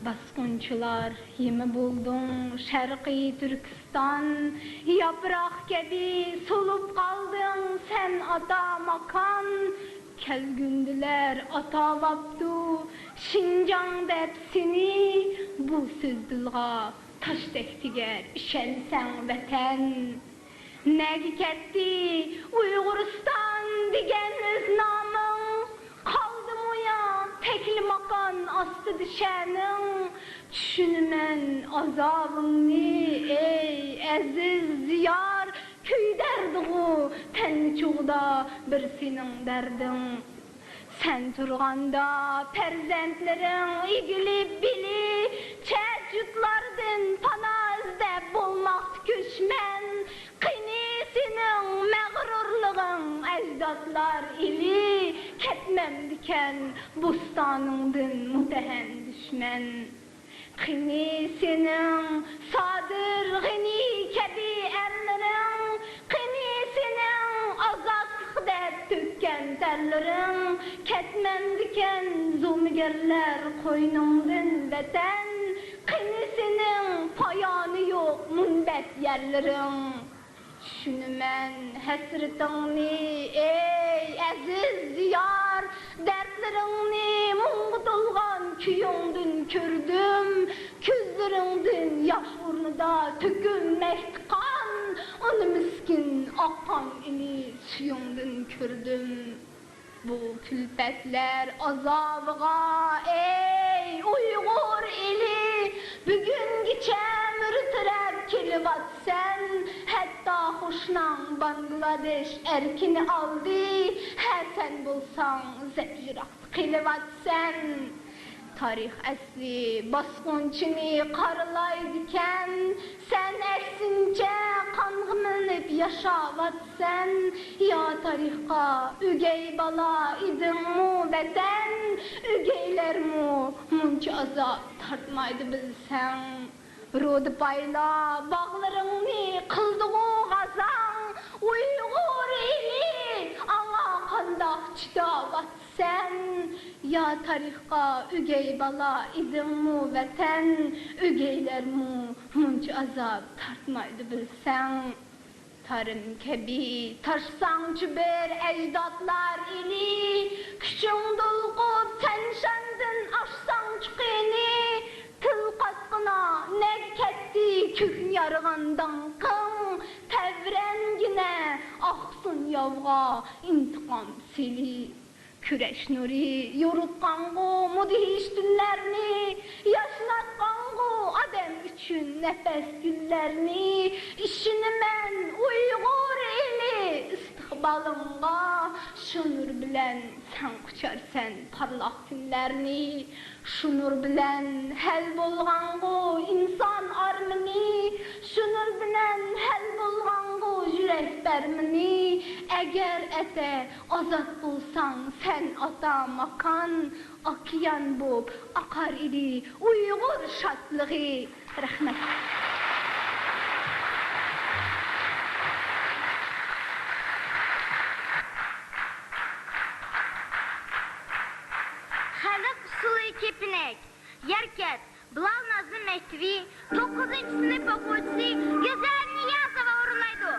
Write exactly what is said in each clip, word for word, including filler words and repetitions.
باسقۇنچىلار يېمى بولدۇڭ شەرقىي تۈركىستان، ياپراق كەبى سولۇپ قالدىڭ سەن ئاتا ماكان. كەلگۈندىلەر ئاتاۋاپتۇ شىنجاڭ دەپ سېنى، بۇ سۆز دىلغا تاشتەك تېگەر ئىشەنسەڭ ۋەتەن. نەگە كەتتى ئۇيغۇرىستان دېگەن ئۆز نامىڭ؟ قالدىمۇ يا تەكلىماكان ئاستىدا شەنىڭ؟ چۈشىنىمەن ئازابىڭنى، ئەي ئەزىز دىيار، كۆيدەردىغۇ تەننى چوغدا بىر سېنىڭ دەردىڭ. سەن تۇرغاندا پەرزەنتلىرىڭ ئېگىلىپ بېلى، چەت-يۇتلاردىن پانا ئىزدەپ بولماقتا كۆچمەن. قېنى سېنىڭ مەغرۇرلۇقۇڭ، ئەجدادلار ئېلى، كەتمەمدىكەن بوستانىڭدىن مۇتتەھەم دۈشمەن. قېنى سېنىڭ سادىر غېنى كەبى ئەرلىرىڭ؟ قېنى سېنىڭ ئازادلىق دەپ تۆككەن تەرلىرىڭ؟ كەتمەمدىكەن زومىگەرلەر قوينۇڭدىن ۋەتەن؟ قېنى سېنىڭ پايانى يوق مۇنبەت يەرلىرىڭ؟ چۈشىنىمەن ھەسرىتىڭنى، ئەي ئەزىز دىيار، دەردلىرىڭنى مۇڭغا تولغان كۈيۈڭدىن كۆردۈم. كۆزلىرىڭدىن ياش ئورنىدا تۆكۈلمەكتە قان، ئانا مىسكىن ئاققان ئىلى سۈيۈڭدىن كۆردۈم. بۇ كۈلپەتلەر ئازابىغا، ئەي ئۇيغۇر ئېلى، بۈگۈنگىچە مۈرە تىرەپ كېلىۋاتىسەن. ھەتتا قوشناڭ بانگلادېش ئەركىنى ئالدى، ھە، سەن بولساڭ زەپيىراقتا قېلىۋاتىسەن. تارىخ ئەسلى باسقۇنچىنى قارىلايدىكەن، سەن ئەكسىنچە قانغا مىلىنىپ ياشاۋاتىسەن. يا تارىخقا ئۆگەي بالا ئىدىڭمۇ ۋەتەن؟ ئۆگەيلەرمۇ مۇنچە ئازاب تارتمايدۇ بىلسەڭ. رۇدا پايلا باغلىرىڭنى قىلدىغۇ غازاڭ، ئۇيغۇر ئېلى، ئاڭا قانداق چىداۋاتىسەن؟ يا تارىخقا ئۆگەي بالا ئىدىڭمۇ ۋەتەن؟ ئۆگەيلەرمۇ مۇنچە ئازاب تارتمايدۇ بىلسەڭ. تارىم كەبى تاشساڭچۇ بىر ئەجدادلار ئىلى، كۈچۈڭ دولقۇپ سەن شاندىن ئاشساڭچۇ قېنى؟ تىل قاتقىنا نەگە كەتتى كۆكنى يارغان داڭقىڭ؟ تەۋرەنگىنە ئاقسۇن ياۋغا ئىنتىقام سىلى. كۈرەش نۇرى يورۇتقانغۇ مۇدھىش تۈنلەرنى، ياشناتقانغۇ ئادەم ئۈچۈن نەپەس گۈللەرنى. ئىشىنىمەن ئۇيغۇر ئېلى ئىستىقبالىڭغا، شۇ نۇر بىلەن سەن قۇچارسەن پارلاق كۈنلەرنى. شۇ نۇر بىلەن ھەل بولغانغۇ ئىنسان ئارمىنى، شۇ نۇر بىلەن ھەل بولغانغۇ يۈرەك دەرمىنى. ئەگەر ئەتە ئازاد بولساڭ سەن ئاتا ماكان، ئوكيان بوپ ئاقار ئىدى ئۇيغۇر شادلىقى. رەھمەت. خەلق ئۇسسۇلى كېپىنەك، يەركەنت، بىلال نازىم مەكتىۋى توققۇزىنچى سىنىپ ئوقۇغۇچىسى گۈزەل نىيازوۋا ئورۇنلايدۇ.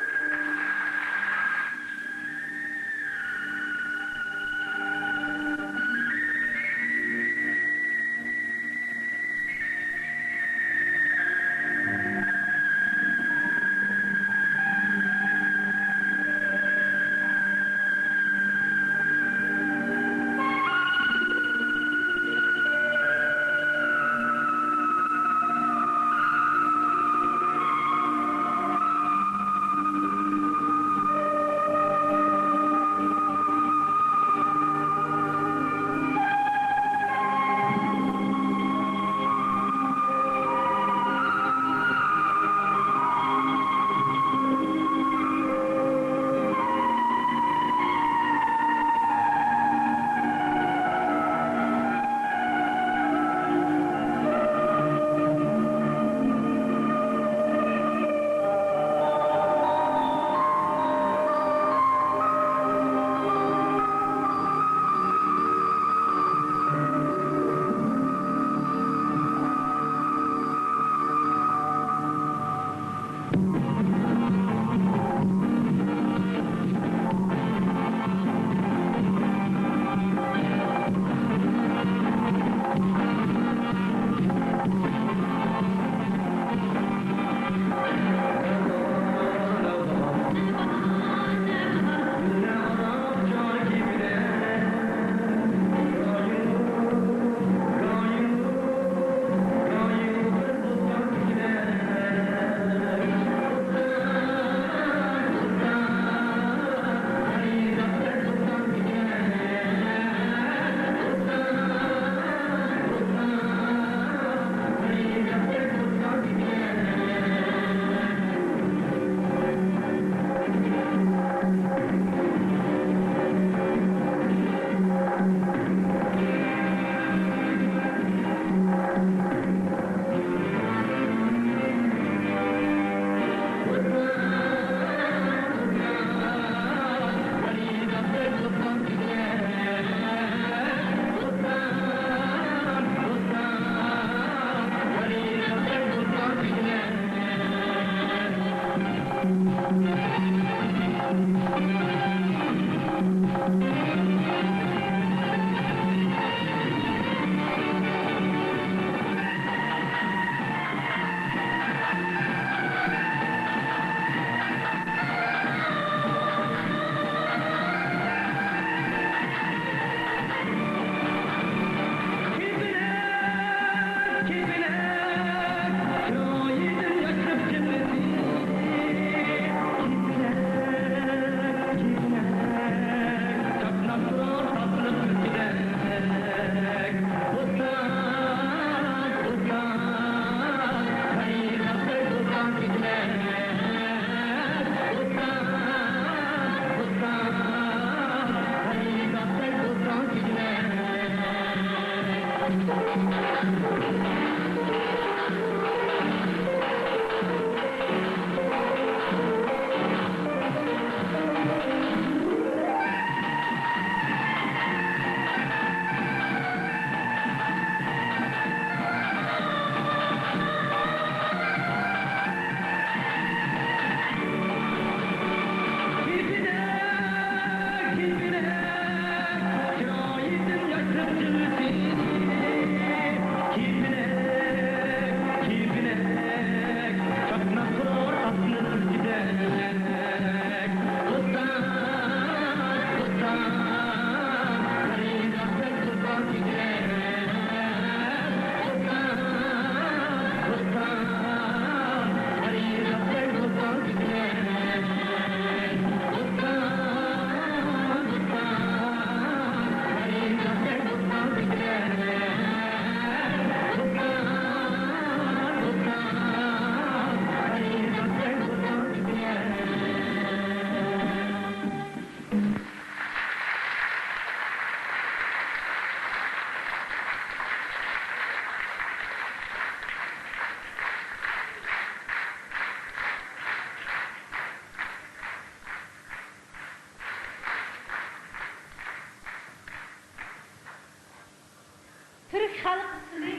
خەلق ئۇسسۇلى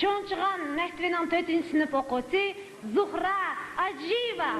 چوڭچىغان مەكتىۋىنىڭ تۆتىنچى سىنىپ ئوقۇغۇچىسى زۇھرا ئاجىيېۋا.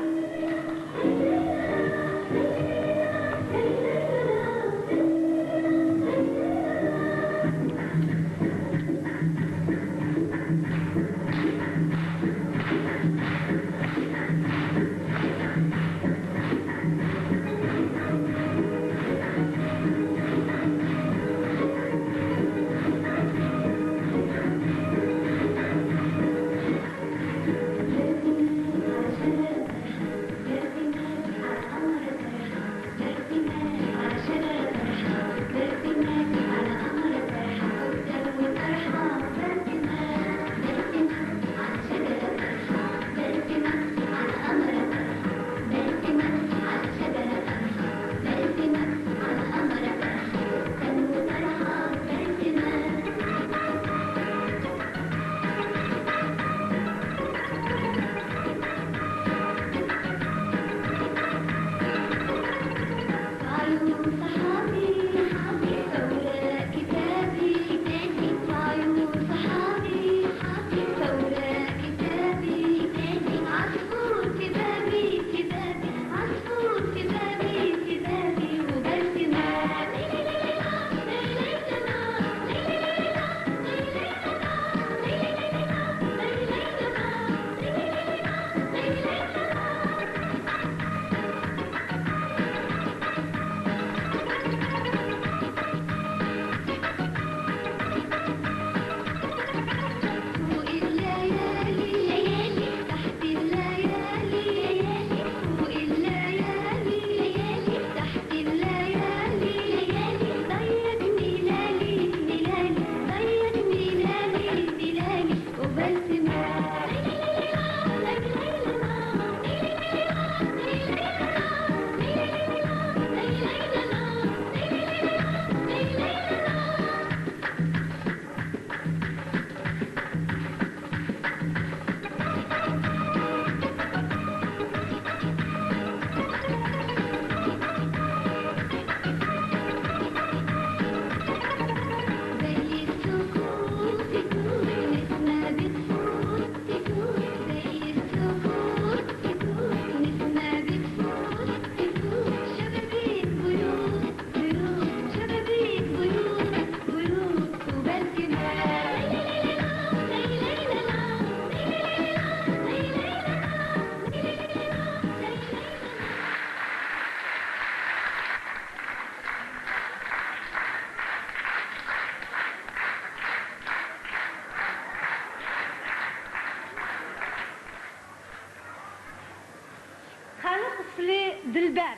خەلق ئۇسسۇلى دىلبەر،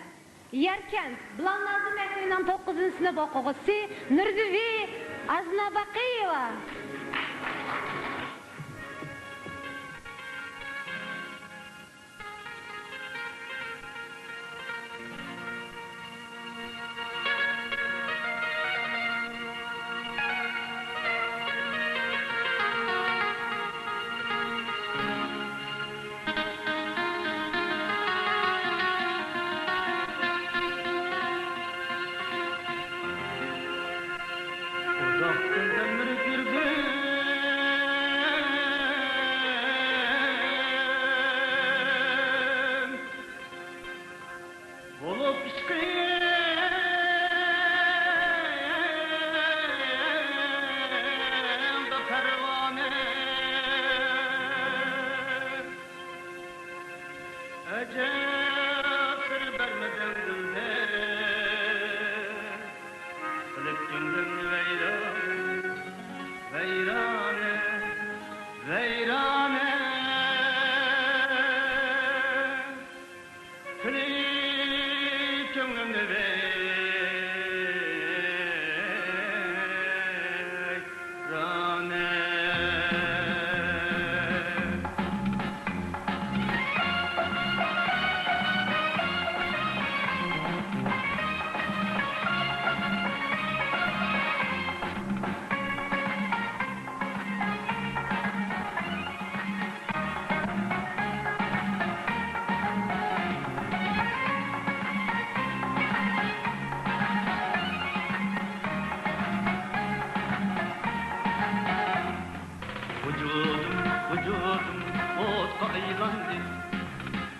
ياركەنت بىلال نازىر مەكتىۋىنىڭ توققۇزىنچى سىنىپ ئوقۇغۇچىسى نۇردىۋى ئازناباقىيېۋا. ئۇزاقتىن تەلمۈرۈپ يۈردۈم، بولۇپ ئىشقىمدا پەرۋانە. ئەجەب سىر بەرمىدىڭ دىلبەر، قىلىپ كۆڭلۈمنى ۋەيران، ۋەيرانە، ۋەيرانە. قىلىپ كۆڭلۈمنى ۋەيرانە. ئايلاندى.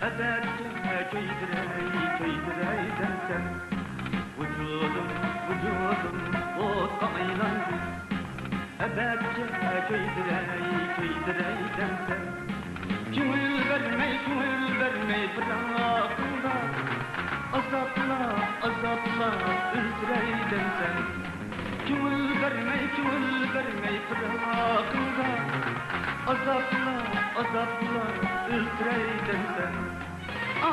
ئەبەدكە كۆيدۈرەي، كۆيدۈرەي دەمسەن. ۋۇجۇدۇم، ۋۇجۇدۇم ئوتقا ئايلاندى. ئەبەدكە كۆيدۈرەي، كۆيدۈرەي دەمسەن. كۆڭۈل بەرمەي، كۆڭۈل بەرمەي پىراقىڭغا، ئازابلاپ، ئازابلاپ ئۆلتۈرەي دەمسەن. كۆڭۈل بەرمەي، كۆڭۈل بەرمەي پىراقىڭغا، ئازابلاپ، ئازابلاپ ئۆلتۈرەي دەمسەن. ئا،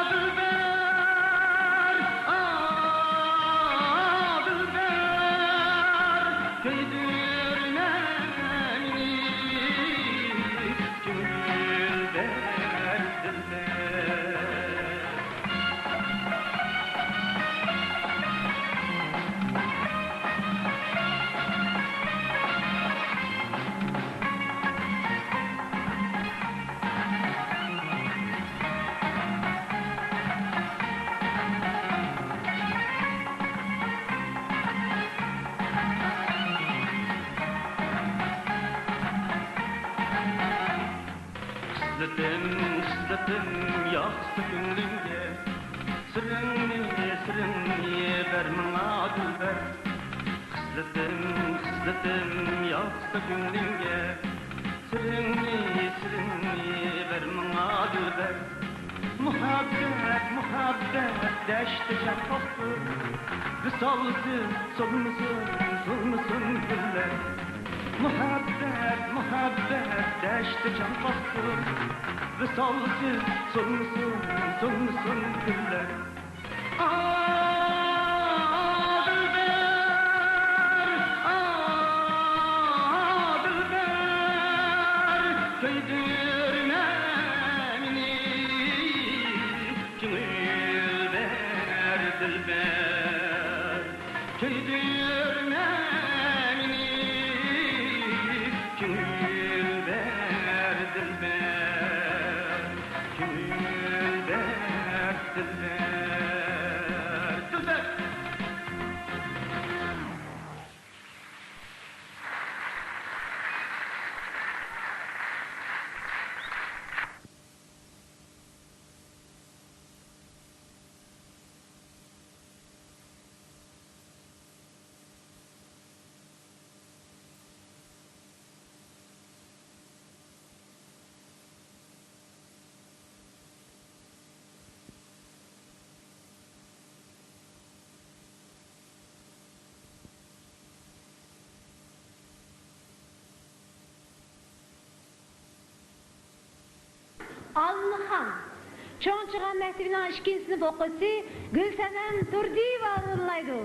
دىلبەر، ئا، دىلبەر، كۆيدۈرمە مېنى، كۆڭۈل بەر، دىلبەر. خىسلىتىم، خىسلىتىم ياقسا كۆڭلۈڭگە، سىرىڭنى، سىرىڭنى بەر ماڭا دىلبەر. خىسلىتىم، خىسلىتىم ياقسا كۆڭلۈڭگە، سىرىڭنى، سىرىڭنى بەر ماڭا دىلبەر. مۇھەببەت، مۇھەببەت دەشتى چاققاقتۇر، ۋىسالسىز سولمىسۇن، سولمىسۇن گۈللەر. مۇھەببەت، مۇھەببەت دەشتى چاققاقتۇر، ۋىسالسىز سولمىسۇن، سولمىسۇن گۈللەر. ئا، دىلبەر، ئا، دىلبەر، كۆيدۈرمە مېنى، كۆڭۈل بەر، دىلبەر. كۆيدۈرمە مېنى، كۆڭۈل بەر، دىلبەر. كۆڭۈل بەر، دىلبەر. دىلبەر. ئاللىخان. چوڭ چىغان مەكتىپىنىڭ ئىككىنچى سىنىپ ئوقۇغۇچىسى گۈلسەنەم تۇردىيېۋا ئورۇنلايدۇ.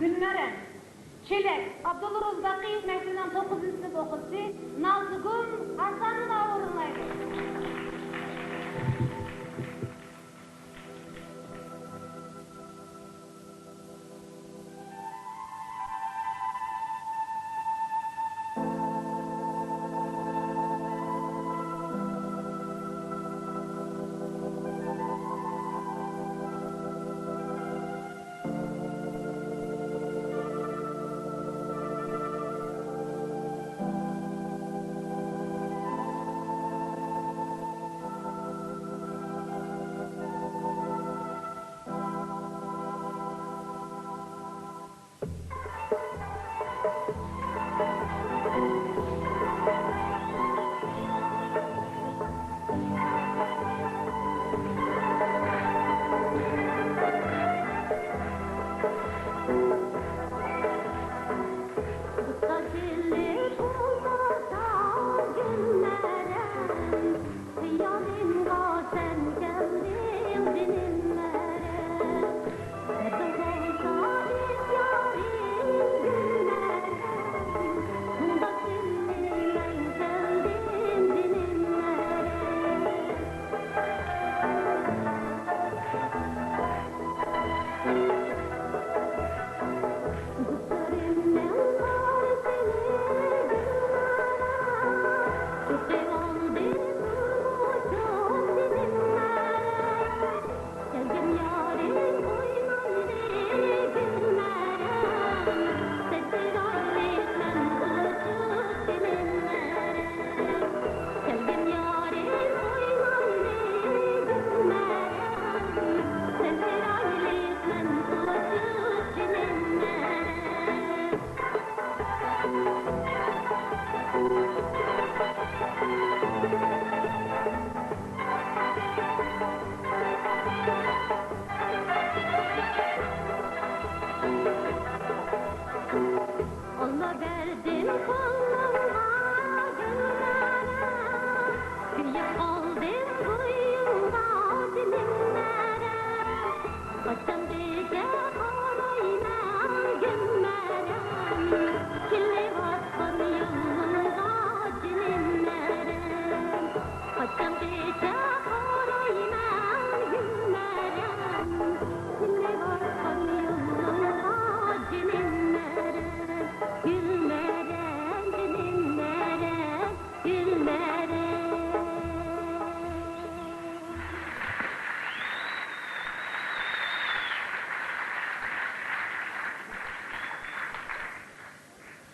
گۈلنارەم. چېلەك، ئابدۇللا روزى باقىيېۋ مەكتىۋىنىڭ توققۇزىنچى سىنىپ ئوقۇغۇچىسى نازىگۈل ئارسلانوۋا ئورۇنلايدۇ.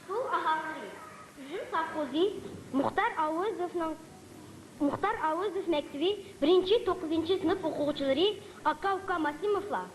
سول ئاھاڭلىرى. ئۈزۈم سوۋخوزى، مۇختار ئاۋۇزوفنىڭ، مۇختار ئاۋۇزوف مەكتىۋى بىرىنچى، توققۇزىنچى سىنىپ ئوقۇغۇچىلىرى، ئاكا-ئۇكا ماسىموفلار.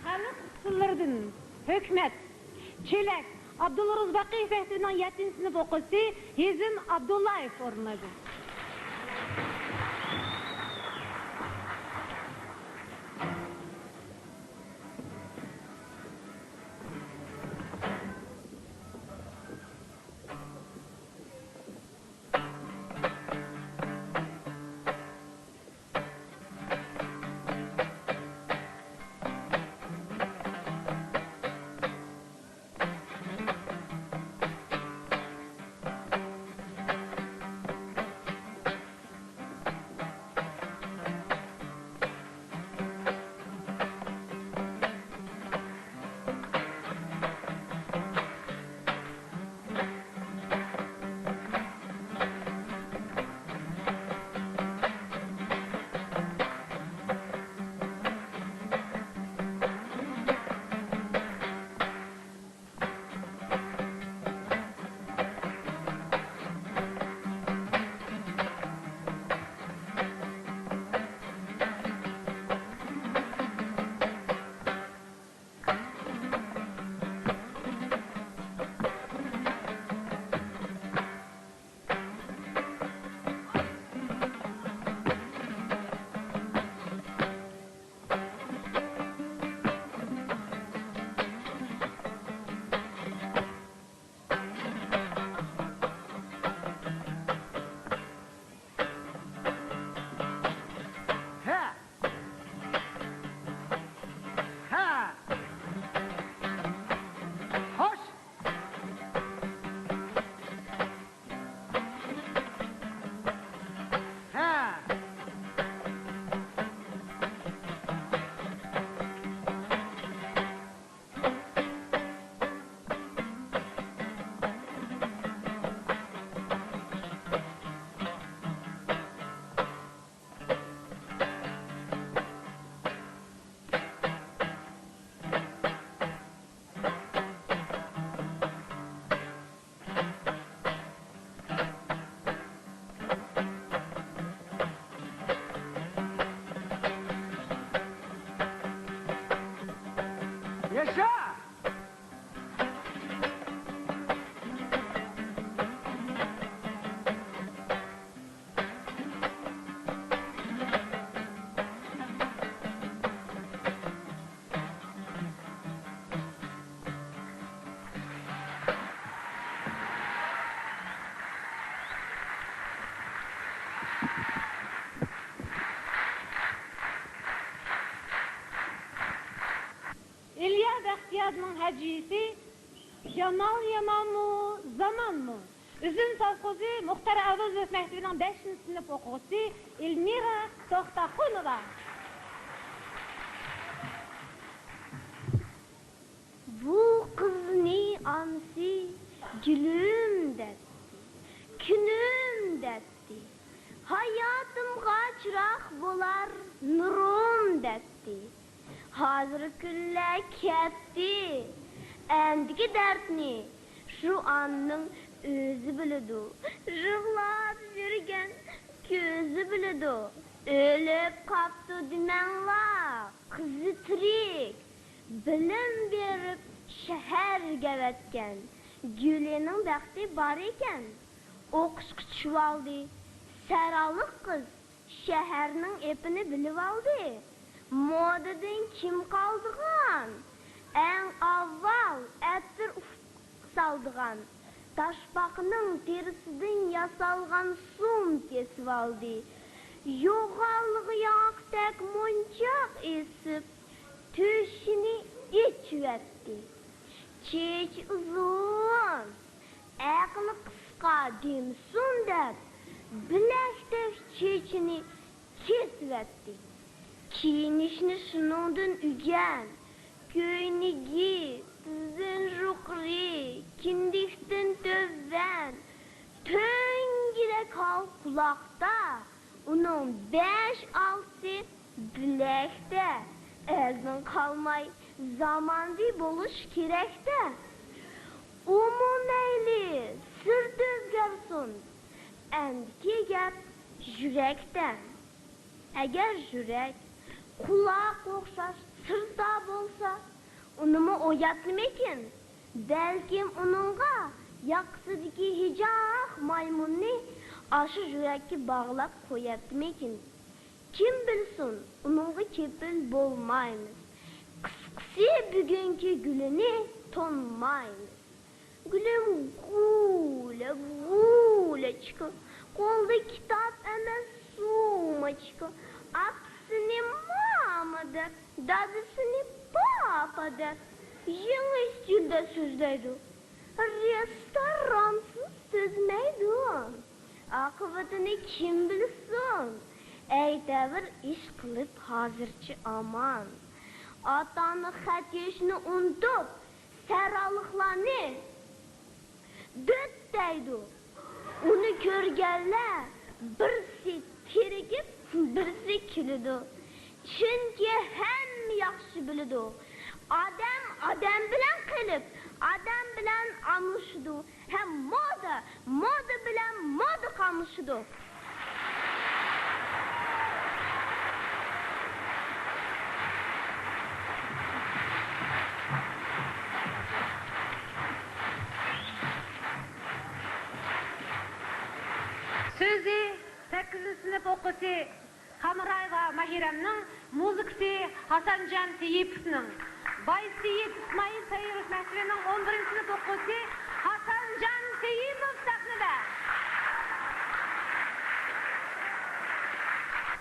خەلق ئۇسسۇللىرىدىن ھۆكمەت، چېلەك، ئابدۇللا روزى باقىيېۋ مەكتىۋىنىڭ يەتتىنچى سىنىپ ئوقۇغۇچىسى ھېزىم ئابدۇللايېف ئورۇنلايدۇ. ئىليا بەختىيارنىڭ ھەجۋىيىسى جامال يامانمۇ، زامانمۇ؟ ئۈزۈم سوۋخوزى مۇختار ئاۋاز ئۆز مەكتىۋىنىڭ بەشىنچى سىنىپ ئوقۇغۇچىسى ئېلمىرا توختاخۇنوۋا. بۇ قىزنى ئانىسى گۈلۈم دەپتۇ، كۈنۈم دەپتۇ، ھاياتىمغا چىراغ بولار نۇرۇم دەپتۇ. ھازىر كۈنلەر كەتتى، ئەمدىكى دەردنى شۇ ئانىنىڭ ئۆزى بىلىدۇ، يىغلاپ يۈرگەن كۆزى بىلىدۇ. ئۆلۈپ قاپتۇ دېمەڭلار، قىزى تىرىك. بىلىم بېرىپ شەھەرگە ئەۋەتكەن، گۈلىنىڭ بەختى بار ئىكەن. ئوقۇشقا چۈشۈۋالدى، سەرالىق قىز شەھەرنىڭ ئېپىنى بىلىۋالدى. مودىدىن كىم قالىدىغان؟ ئەڭ ئاۋۋال ئەتىر ئۇپۇققا سالىدىغان، تاشپاقىنىڭ تېرىسىدىن ياسالغان سۇم كېسىۋالدى. يوغانلىقى ياڭاقتەك مونچاق ئېسىپ، تۆشىنى ئېچىۋەتتى. چېچى ئۇزۇن، ئەقلى قىسقا دېمىسۇن دەپ، بىلەكتەك چېچىنى كېسىۋەتتى. كىيىنىشنى شۇنىڭدىن ئۆگەن، كۆينىكى تىزدىن يۇقىرى، كىندىكتىن تۆۋەن، تۆڭگىلەك ھال قۇلاقتا. ئۇنىڭ بەش-ئالتىسى بىلەكتە، ئەلدىن قالماي زامانىۋى بولۇش كېرەكتە. ئۇمۇ مەيلى سۈرىتى ئۆزگەرسۇن، ئەمدىكى گەپ يۈرەكتە. ئەگەر يۈرەك قۇلاققا ئوخشاش سىردا بولسا، ئۇنىمۇ ئوياتتىمىكىن؟ بەلكىم ئۇنىڭغا ياقىسىدىكى ھىجاق مايمۇننى ئاشۇ يۈرەككە باغلاپ قوياتتىمىكىن؟ كىم بىلسۇن، ئۇنىڭغا كېپىل بولمايمىز. قىسقىسى، بۈگۈنكى گۈلىنى تونمايمىز. گۈلۈم غۇلە، غۇلەچكا، قولىدا كىتاب ئەمەس، سوماچكا. ئاپىسىنى ماما دەپ، دادىسىنى پاپا دەپ، يېڭى ئىستىلدا سۆزلەيدۇ. رېستورانسىز تۈزمەيدۇ. ئاقىۋىتىنى كىم بىلسۇن؟ ئەيتەۋېرە ئىش قىلىپ ھازىرچە ئامان. ئاتا-ئانا خەت يېزىشنى ئۇنتۇپ، سەرالىقلارنى دۆت دەيدۇ. ئۇنى كۆرگەنلەر بىرسى تېرىكىپ، بىرسى كۈلىدۇ. چۈنكى ھەممە ياخشى بىلىدۇ. ئادەم ئادەم بىلەن قېلىپ، ئادەم بىلەن ئالمىشىدۇ. ھەم مودا، مودا بىلەن مودا قاملىشىدۇ. سۆزى سەككىزىنچى سىنىپ ئوقۇغۇچىسى خامرايېۋا ماھىرەمنىڭ، مۇزىكىسى ھاسانجان سېيىپوۋنىڭ. بايسېيىت ئىسمائىل ساياھەت مەكتىۋىنىڭ ئون بىرىنچى سىنىپ ئوقۇغۇچىسى